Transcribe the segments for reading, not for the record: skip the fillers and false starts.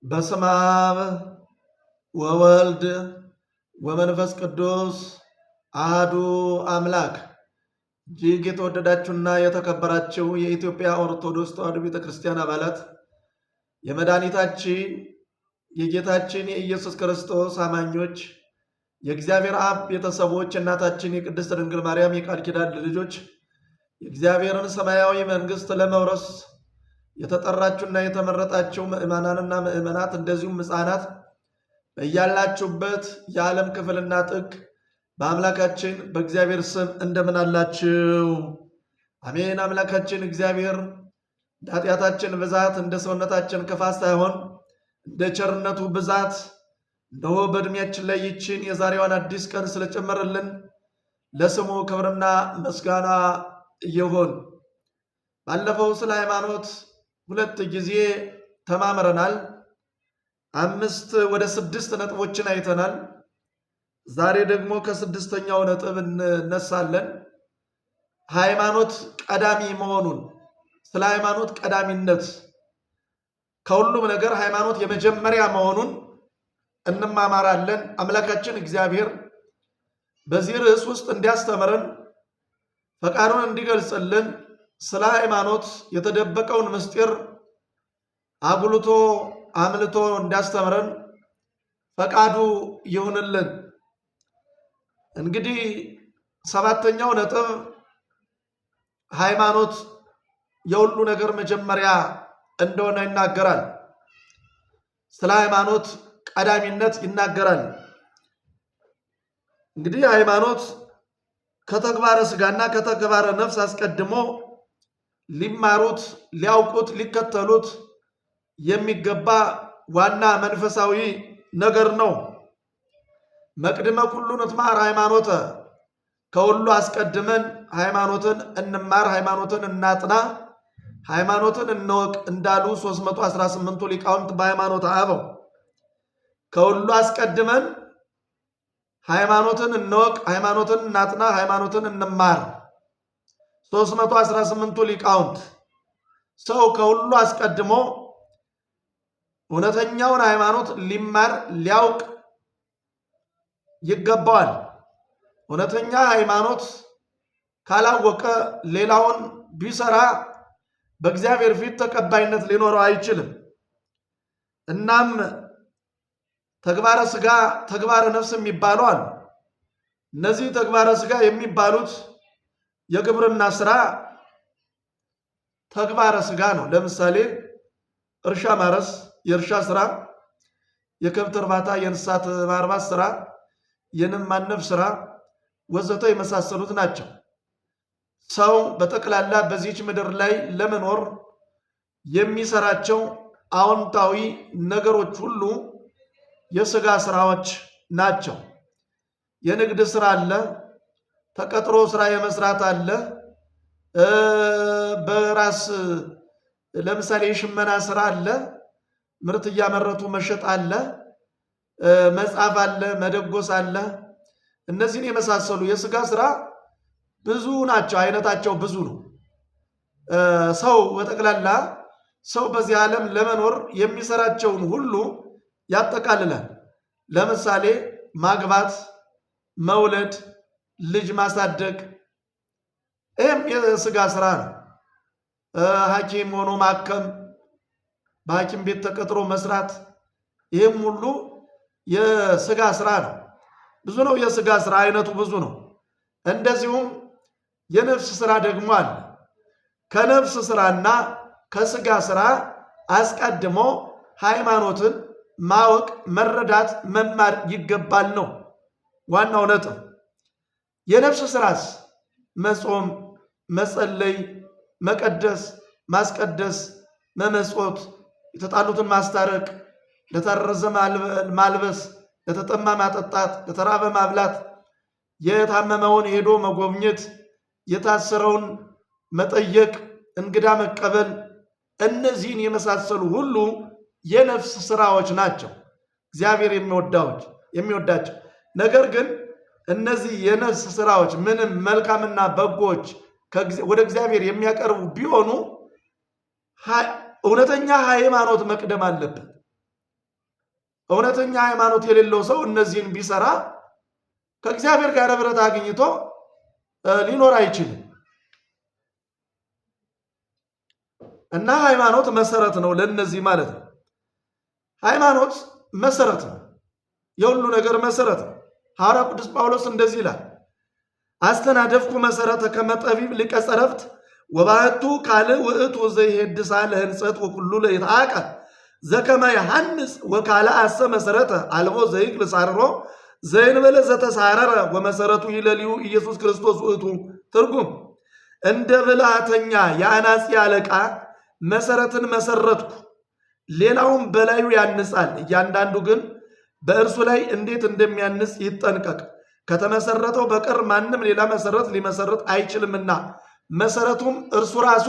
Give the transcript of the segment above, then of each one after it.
በስመ አብ ወወልድ ወመንፈስ ቅዱስ አህዱ አምላክ። እጅግ የተወደዳችሁና የተከበራችሁ የኢትዮጵያ ኦርቶዶክስ ተዋሕዶ ቤተ ክርስቲያን አባላት፣ የመድኃኒታችን የጌታችን የኢየሱስ ክርስቶስ አማኞች፣ የእግዚአብሔር አብ ቤተሰቦች፣ እናታችን የቅድስት ድንግል ማርያም የቃል ኪዳን ልጆች፣ የእግዚአብሔርን ሰማያዊ መንግሥት ለመውረስ የተጠራችሁና የተመረጣችሁ ምዕመናንና ምዕመናት እንደዚሁም ሕፃናት በያላችሁበት የዓለም ክፍልና ጥግ በአምላካችን በእግዚአብሔር ስም እንደምን አላችሁ? አሜን። አምላካችን እግዚአብሔር እንደ ኃጢአታችን ብዛት እንደ ሰውነታችን ክፋት ሳይሆን እንደ ቸርነቱ ብዛት እነሆ በዕድሜያችን ላይ ይችን የዛሬዋን አዲስ ቀን ስለጨመረልን ለስሙ ክብርና ምስጋና ይሁን። ባለፈው ስለ ሃይማኖት ሁለት ጊዜ ተማምረናል። 5 ወደ 6 ነጥቦችን አይተናል። ዛሬ ደግሞ ከስድስተኛው ነጥብ እንነሳለን። ሃይማኖት ቀዳሚ መሆኑን፣ ስለ ሃይማኖት ቀዳሚነት፣ ከሁሉም ነገር ሃይማኖት የመጀመሪያ መሆኑን እንማማራለን። አምላካችን እግዚአብሔር በዚህ ርዕስ ውስጥ እንዲያስተምረን፣ ፈቃዱን እንዲገልጽልን፣ ስለ ሃይማኖት የተደበቀውን ምስጢር አጉልቶ አምልቶ እንዲያስተምረን ፈቃዱ ይሁንልን። እንግዲህ ሰባተኛው ነጥብ ሃይማኖት የሁሉ ነገር መጀመሪያ እንደሆነ ይናገራል። ስለ ሃይማኖት ቀዳሚነት ይናገራል። እንግዲህ ሃይማኖት ከተግባረ ስጋና ከተግባረ ነፍስ አስቀድሞ ሊማሩት፣ ሊያውቁት፣ ሊከተሉት የሚገባ ዋና መንፈሳዊ ነገር ነው። መቅድመ ኩሉ ንትማር ሃይማኖተ፣ ከሁሉ አስቀድመን ሃይማኖትን እንማር፣ ሃይማኖትን እናጥና፣ ሃይማኖትን እንወቅ እንዳሉ 318ቱ ሊቃውንት በሃይማኖተ አበው፣ ከሁሉ አስቀድመን ሃይማኖትን እንወቅ፣ ሃይማኖትን እናጥና፣ ሃይማኖትን እንማር። 318ቱ ሊቃውንት ሰው ከሁሉ አስቀድሞ እውነተኛውን ሃይማኖት ሊማር ሊያውቅ ይገባዋል። እውነተኛ ሃይማኖት ካላወቀ ሌላውን ቢሰራ በእግዚአብሔር ፊት ተቀባይነት ሊኖረው አይችልም። እናም ተግባረ ስጋ፣ ተግባረ ነፍስ የሚባሉ አሉ። እነዚህ ተግባረ ስጋ የሚባሉት የግብርና ስራ ተግባረ ስጋ ነው። ለምሳሌ እርሻ ማረስ፣ የእርሻ ስራ፣ የከብት እርባታ፣ የእንስሳት ማርባት ስራ፣ የንብ ማነብ ስራ ወዘተ የመሳሰሉት ናቸው። ሰው በጠቅላላ በዚህች ምድር ላይ ለመኖር የሚሰራቸው አዎንታዊ ነገሮች ሁሉ የስጋ ስራዎች ናቸው። የንግድ ስራ አለ፣ ተቀጥሮ ስራ የመስራት አለ። በራስ ለምሳሌ የሽመና ስራ አለ፣ ምርት እያመረቱ መሸጥ አለ፣ መጻፍ አለ፣ መደጎስ አለ። እነዚህን የመሳሰሉ የስጋ ስራ ብዙ ናቸው፣ አይነታቸው ብዙ ነው። ሰው በጠቅላላ ሰው በዚህ ዓለም ለመኖር የሚሰራቸውን ሁሉ ያጠቃልላል። ለምሳሌ ማግባት፣ መውለድ፣ ልጅ ማሳደግ፣ ይህም የስጋ ስራ ነው። ሐኪም ሆኖ ማከም፣ በሐኪም ቤት ተቀጥሮ መስራት፣ ይህም ሁሉ የስጋ ስራ ነው። ብዙ ነው፣ የስጋ ስራ አይነቱ ብዙ ነው። እንደዚሁም የነፍስ ስራ ደግሞ አለ። ከነፍስ ስራና ከስጋ ስራ አስቀድሞ ሃይማኖትን ማወቅ፣ መረዳት፣ መማር ይገባል ነው ዋናው ነጥብ። የነፍስ ስራስ መጾም፣ መጸለይ፣ መቀደስ፣ ማስቀደስ፣ መመጽወት፣ የተጣሉትን ማስታረቅ፣ ለታረዘ ማልበስ፣ ለተጠማ ማጠጣት፣ ለተራበ ማብላት፣ የታመመውን ሄዶ መጎብኘት፣ የታሰረውን መጠየቅ፣ እንግዳ መቀበል፣ እነዚህን የመሳሰሉ ሁሉ የነፍስ ስራዎች ናቸው። እግዚአብሔር የሚወዳቸው። ነገር ግን እነዚህ የነፍስ ስራዎች ምንም መልካምና በጎች ወደ እግዚአብሔር የሚያቀርቡ ቢሆኑ እውነተኛ ሃይማኖት መቅደም አለበት። እውነተኛ ሃይማኖት የሌለው ሰው እነዚህን ቢሰራ ከእግዚአብሔር ጋር ኅብረት አግኝቶ ሊኖር አይችልም። እና ሃይማኖት መሰረት ነው ለእነዚህ ማለት ነው። ሃይማኖት መሰረት ነው፣ የሁሉ ነገር መሰረት ነው። ሐዋርያው ቅዱስ ጳውሎስ እንደዚህ ይላል፣ አስተናደፍኩ መሰረተ ከመ ጠቢብ ሊቀ ጸረፍት ወባሕቱ ካልእ ውእቱ ዘይሄድሳ ለህንጸት ወኩሉ ለይትዓቀብ ዘከመ ይሐንጽ ወካልእ አሰ መሰረተ አልቦ ዘይክል ሳርሮ ዘእንበለ ዘተሳረረ ወመሰረቱ ይለልዩ ኢየሱስ ክርስቶስ ውእቱ። ትርጉም እንደ ብልሃተኛ የአናጺ አለቃ መሰረትን መሰረትኩ፣ ሌላውም በላዩ ያንጻል። እያንዳንዱ ግን በእርሱ ላይ እንዴት እንደሚያንጽ ይጠንቀቅ። ከተመሰረተው በቀር ማንም ሌላ መሰረት ሊመሰረት አይችልምና መሰረቱም እርሱ ራሱ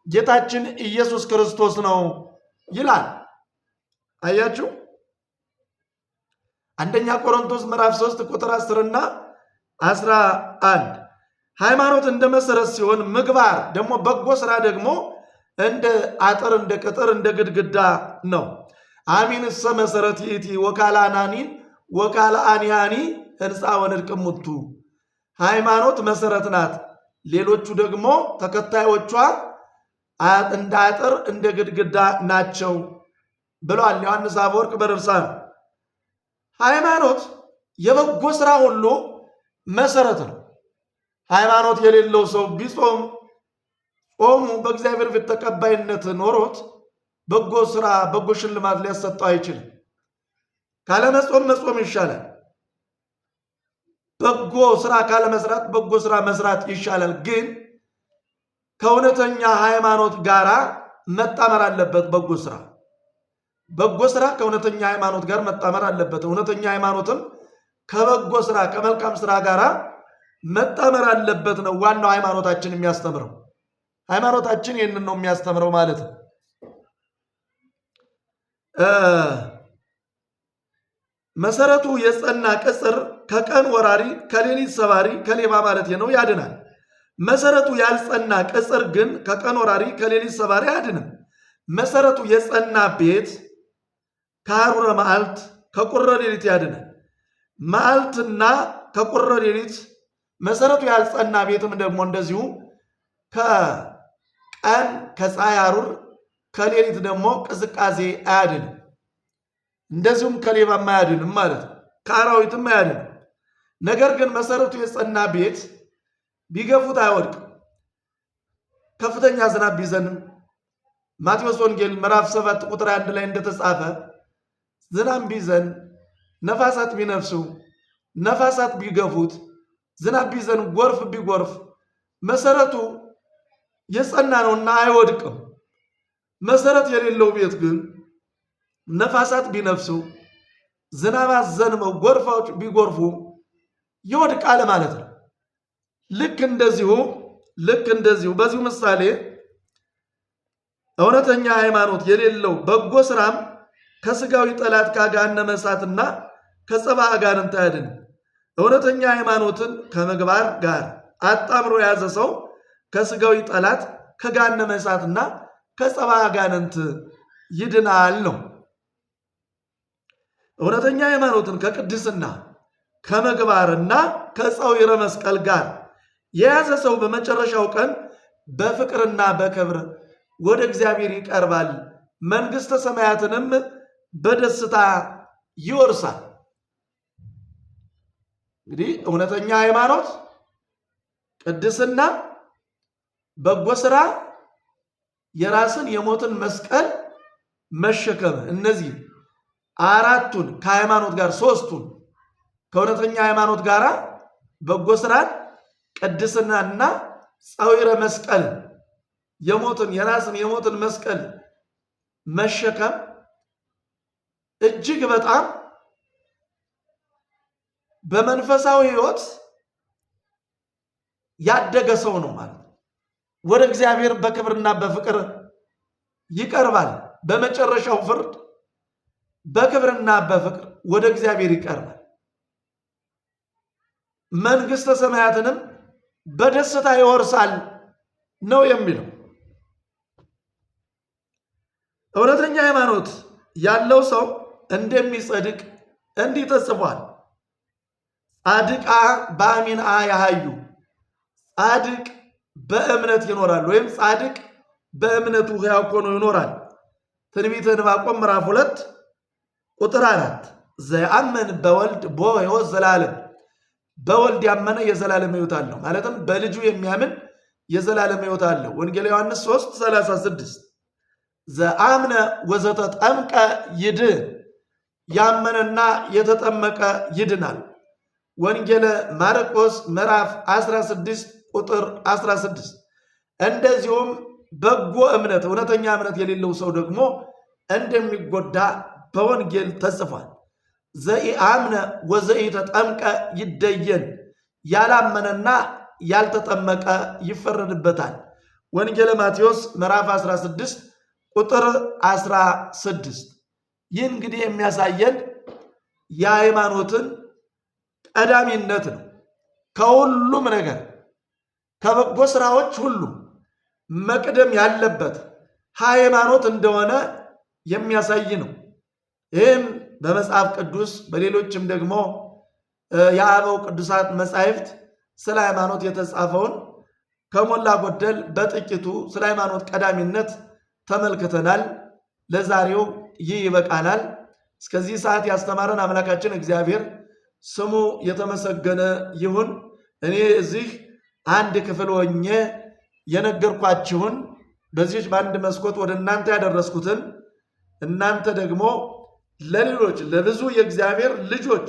ጌታችን ኢየሱስ ክርስቶስ ነው ይላል። አያችሁ፣ አንደኛ ቆሮንቶስ ምዕራፍ 3 ቁጥር 10 እና 11 ሃይማኖት እንደ መሰረት ሲሆን ምግባር ደግሞ በጎ ስራ ደግሞ እንደ አጥር፣ እንደ ቅጥር፣ እንደ ግድግዳ ነው። አሚንሰ መሰረት ይእቲ ወካልአናኒን ወካልአኒሃኒ ህንፃ ወንድቅ እሙንቱ። ሃይማኖት መሰረት ናት። ሌሎቹ ደግሞ ተከታዮቿ እንደ አጥር እንደ ግድግዳ ናቸው ብለዋል ዮሐንስ አፈወርቅ በድርሳኑ። ሃይማኖት የበጎ ስራ ሁሉ መሰረት ነው። ሃይማኖት የሌለው ሰው ቢጾም ጾሙ በእግዚአብሔር ፊት ተቀባይነት ኖሮት በጎ ስራ በጎ ሽልማት ሊያሰጠው አይችልም። ካለመጾም መጾም ይሻላል። በጎ ስራ ካለመስራት በጎ ስራ መስራት ይሻላል። ግን ከእውነተኛ ሃይማኖት ጋራ መጣመር አለበት። በጎ ስራ በጎ ስራ ከእውነተኛ ሃይማኖት ጋር መጣመር አለበት። እውነተኛ ሃይማኖትም ከበጎ ስራ ከመልካም ስራ ጋራ መጣመር አለበት ነው ዋናው ሃይማኖታችን የሚያስተምረው። ሃይማኖታችን ይህንን ነው የሚያስተምረው ማለት ነው። መሰረቱ የጸና ቅጽር ከቀን ወራሪ ከሌሊት ሰባሪ ከሌባ ማለት ነው ያድናል። መሰረቱ ያልጸና ቅጽር ግን ከቀን ወራሪ ከሌሊት ሰባሪ አያድንም። መሰረቱ የጸና ቤት ከሐሩረ መዓልት ከቁረ ሌሊት ያድናል። መዓልትና ከቁረ ሌሊት መሰረቱ ያልጸና ቤትም ደግሞ እንደዚሁ ከቀን ከፀሐይ ሐሩር ከሌሊት ደግሞ ቅዝቃዜ አያድንም። እንደዚሁም ከሌባም አያድንም ማለት ነው። ከአራዊትም አያድንም። ነገር ግን መሰረቱ የጸና ቤት ቢገፉት አይወድቅም። ከፍተኛ ዝናብ ቢዘንም ማቴዎስ ወንጌል ምዕራፍ 7 ቁጥር 1 ላይ እንደተጻፈ ዝናብ ቢዘን ነፋሳት ቢነፍሱ ነፋሳት ቢገፉት ዝናብ ቢዘን ጎርፍ ቢጎርፍ መሰረቱ የጸና ነውና አይወድቅም። መሰረት የሌለው ቤት ግን ነፋሳት ቢነፍሱ ዝናባት ዘንመው ጎርፋዎች ቢጎርፉ ይወድቃል ማለት ነው። ልክ እንደዚሁ ልክ እንደዚሁ በዚሁ ምሳሌ እውነተኛ ሃይማኖት የሌለው በጎ ስራም ከስጋዊ ጠላት ከገሃነመ እሳትና ከጸባ አጋንንት አያድንም። እውነተኛ ሃይማኖትን ከምግባር ጋር አጣምሮ የያዘ ሰው ከስጋዊ ጠላት ከገሃነመ እሳትና ከጸባ አጋንንት ይድናል ነው። እውነተኛ ሃይማኖትን ከቅድስና ከምግባርና ከፀዊረ መስቀል ጋር የያዘ ሰው በመጨረሻው ቀን በፍቅርና በክብር ወደ እግዚአብሔር ይቀርባል፣ መንግሥተ ሰማያትንም በደስታ ይወርሳል። እንግዲህ እውነተኛ ሃይማኖት፣ ቅድስና፣ በጎ ስራ፣ የራስን የሞትን መስቀል መሸከም፣ እነዚህ አራቱን ከሃይማኖት ጋር ሶስቱን ከእውነተኛ ሃይማኖት ጋር በጎ ስራን፣ ቅድስናና ጸዊረ መስቀል የሞትን የራስን የሞትን መስቀል መሸከም እጅግ በጣም በመንፈሳዊ ሕይወት ያደገ ሰው ነው ማለት ነው። ወደ እግዚአብሔር በክብርና በፍቅር ይቀርባል። በመጨረሻው ፍርድ በክብርና በፍቅር ወደ እግዚአብሔር ይቀርባል። መንግሥተ ሰማያትንም በደስታ ይወርሳል ነው የሚለው። እውነተኛ ሃይማኖት ያለው ሰው እንደሚጸድቅ እንዲህ ተጽፏል። ጻድቃ በአሚንአ ያሃዩ፣ ጻድቅ በእምነት ይኖራል፣ ወይም ጻድቅ በእምነቱ ሕያው ሆኖ ይኖራል። ትንቢተ ዕንባቆም ምዕራፍ 2 ቁጥር 4። ዘየአምን በወልድ ቦ ሕይወት ዘላለም፣ በወልድ ያመነ የዘላለም ሕይወት አለው። ማለትም በልጁ የሚያምን የዘላለም ሕይወት አለው። ወንጌል ዮሐንስ 3 36። ዘአምነ ወዘተጠምቀ ይድን፣ ያመነና የተጠመቀ ይድናል። ወንጌለ ማርቆስ ምዕራፍ 16 ቁጥር 16። እንደዚሁም በጎ እምነት፣ እውነተኛ እምነት የሌለው ሰው ደግሞ እንደሚጎዳ በወንጌል ተጽፏል። ዘኢአምነ ወዘኢተጠምቀ ይደየን፣ ያላመነና ያልተጠመቀ ይፈረድበታል። ወንጌለ ማቴዎስ ምዕራፍ 16 ቁጥር 16። ይህ እንግዲህ የሚያሳየን የሃይማኖትን ቀዳሚነት ነው። ከሁሉም ነገር፣ ከበጎ ስራዎች ሁሉ መቅደም ያለበት ሃይማኖት እንደሆነ የሚያሳይ ነው። ይህም በመጽሐፍ ቅዱስ በሌሎችም ደግሞ የአበው ቅዱሳት መጻሕፍት ስለ ሃይማኖት የተጻፈውን ከሞላ ጎደል በጥቂቱ ስለ ሃይማኖት ቀዳሚነት ተመልክተናል። ለዛሬው ይህ ይበቃናል። እስከዚህ ሰዓት ያስተማረን አምላካችን እግዚአብሔር ስሙ የተመሰገነ ይሁን። እኔ እዚህ አንድ ክፍል ሆኜ የነገርኳችሁን፣ በዚች በአንድ መስኮት ወደ እናንተ ያደረስኩትን፣ እናንተ ደግሞ ለሌሎች፣ ለብዙ የእግዚአብሔር ልጆች፣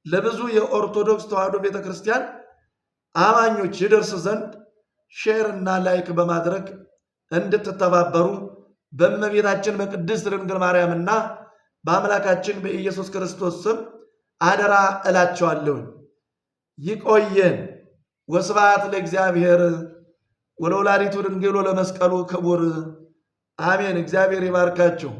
ለብዙ የኦርቶዶክስ ተዋሕዶ ቤተክርስቲያን አማኞች ይደርስ ዘንድ share እና like በማድረግ እንድትተባበሩ በእመቤታችን በቅድስት ድንግል ማርያምና በአምላካችን በኢየሱስ ክርስቶስ ስም አደራ እላቸዋለሁኝ። ይቆየን። ወስብሐት ለእግዚአብሔር ወለወላዲቱ ድንግል ወለመስቀሉ ክቡር፣ አሜን። እግዚአብሔር ይባርካችሁ።